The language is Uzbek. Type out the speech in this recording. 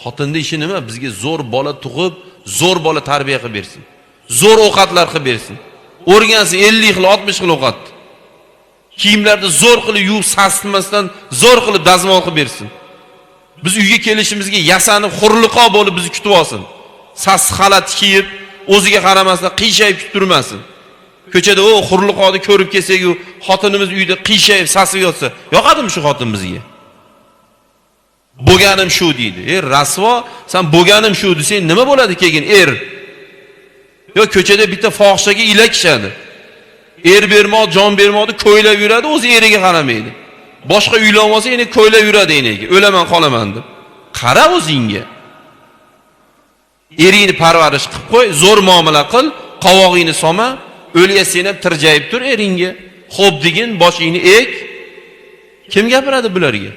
Xotinni ishi nima? Bizga zo'r bola tug'ib, zo'r bola tarbiya qilib bersin. Zo'r ovqatlar qilib bersin. O'rgansin 50 xil, 60 xil ovqat. Kiyimlarni zo'r qilib yuvib, sasitmasdan zo'r qilib dazmol qilib bersin. Biz uyga kelishimizga yasanib, xurliqo bo'lib bizni kutib olsin. Sasiq xalat kiyib, o'ziga qaramasdan qiyshayib kutib turmasin. Ko'chada o xurliqoni ko'rib kelsak-u, xotinimiz uyda qiyshayib sasib yotsa, yoqadimi shu xotin bizga? Bo'lganim shu deydi. E rasvo, sen bo'lganim shu desang nima bo'ladi keyin er? Yo ko'chada bitta fohishaga ilakishadi. Er bermoq, jon bermoqni ko'ylab yuradi, o'zi eriga qaramaydi. Boshqa uylanib olsa, endi ko'ylab yuradi enaga. O'laman, qolaman deb. Qara o'zingga. Eringni parvarish qilib qo'y, zo'r muomala qil, qovog'ingni solma, o'lya sen ham tirjayib tur eringga. Xo'p degin, boshingni ek. Kim gapiradi bularga?